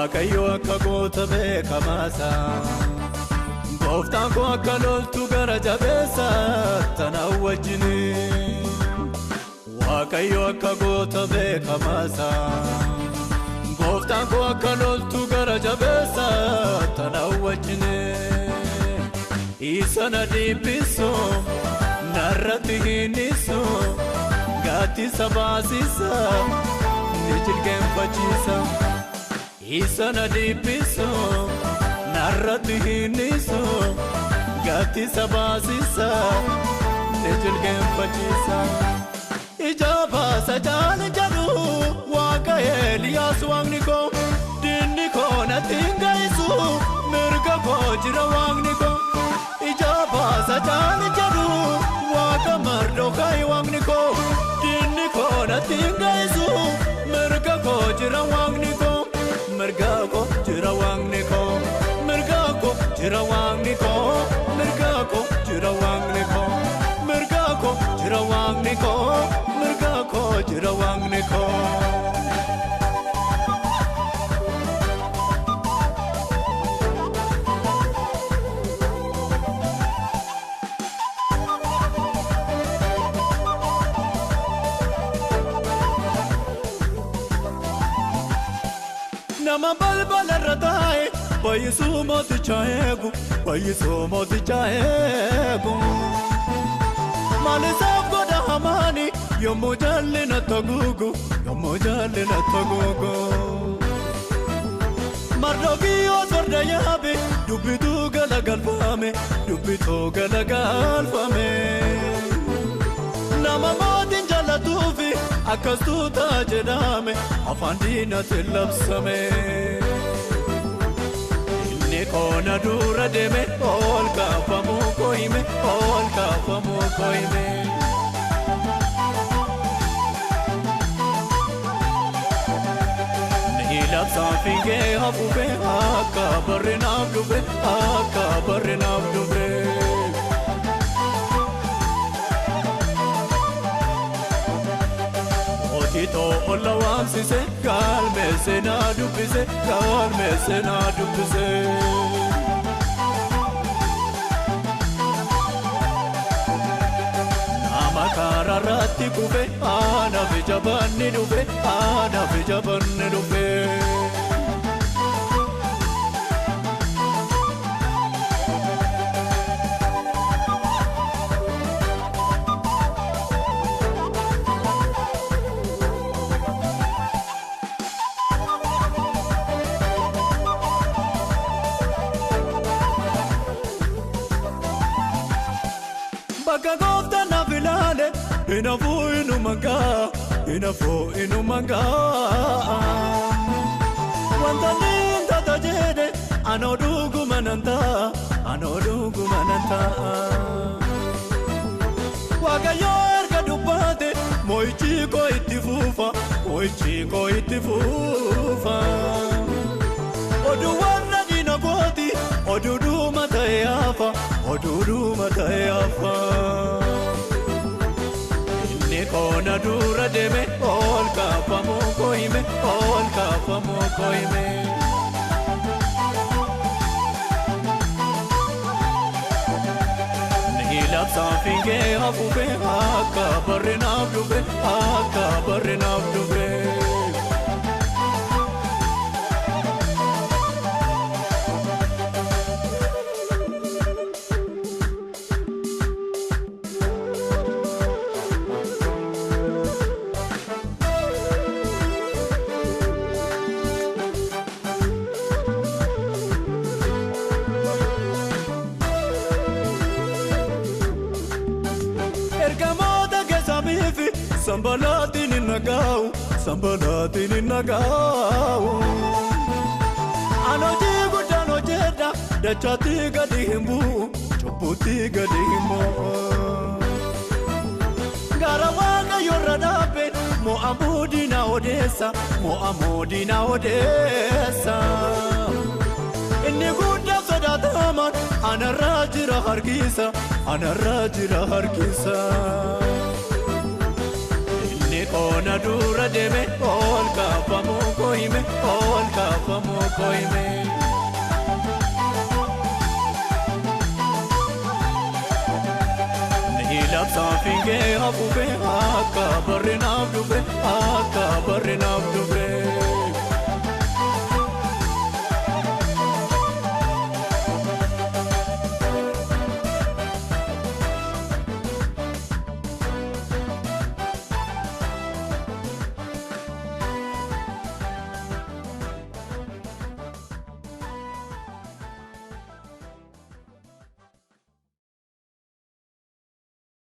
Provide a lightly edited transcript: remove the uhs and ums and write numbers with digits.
Waaqayyo akka goota beekamaasa. Gooftaan koo akka loltu gara jabeessa tana wajjini. Waaqayyo akka goota beekamaasa. Gooftaan koo akka loltu gara jabeessa tana wajjini. Isa na dhiphisu narratti hinnisu gaaddisa baasisa ni jilgeenfachiisa. Isa na dhiphisu narratti hinnisu gaaddisa baasisa ni jilgeenfachiisa. Ija baasa jaali jedhu waaqa Eeliyaas waaqni koo diinni koo natti hin ga'isu mirga koo jira waaqni koo. Ija baasa jaali jedhu waaqa Mardokaayi waaqni koo diinni koo natti hin ga'isu mirga koo jira waaqni koo. Mirga koo jira waaqni koo mirga koo jira waaqni koo mirga koo jira waaqni koo mirga koo jira waaqni koo mirga koo jira waaqni koo. Nama balbala irra taa'e fayyisuu mooticha eegu fayyisuu mooticha eegu. Maal isaaf godha hamaani yommuu jaalli na taguugu yommuu jaalli na taguugu. Mardokiyoo farda yaabe dubbituu galagalfame dubbituu galagalfame. Nama mootiin jaallatuufi akkas tuutaa jedhame afaan diinatti labsame. Inni koona dura deeme ol kaafamuu koo hime ol kaafamuu koo hime. Ni labsaan fiigee hafuufe akka barri naaf dhufe akka barri naaf dhufe. Mootii olla waamsise galmeesse na dubbise galmeesse na dubbise. Nama karaarratti kufe anaaf jabanni dhufe anaaf jabanni dhufe. Bakka gooftaan naaf ilaale hinafuu inuma ga'a hinafuu inuma ga'a. Wanta niin tata jedhe anoo dhuguma nan ta'a anoo dhuguma nan ta'a. Waaqayyo erga dubbate moo'ichi koo itti fufa moo'ichi koo itti fufa. Oduu warra diina kooti oduu dhuma ta'e hafa. Oduu ta'e hafa. Inni koona dura deeme ol kaafamuu koo hime ol kaafamuu koo hime. Ni labsaan fiigee hafuufe akka barri naaf dhufe akka barri naaf dhufe. Ergamoota keessamiifi sambalaatiin hin nagaa'u sambalaatiin hin nagaa'u. Ani hojii guddaan hojjedha dachaatti gadi hin bu'u cubbuutti gadi hin bu'u. Gara Waaqayyo irra dhaabbe mo'amuu diina odeessa mo'amuu diina odeessa. Inni guddaa sodaatamaan anarraa jira harkisa anarraa jira harkisa. Inni Diinni koona dura deeme ol kaafamuu koo hime ol kaafamuu koo hime. Ni labsaan fiigee hafuufe akka barri naaf dhufe akka barri naaf dhufe.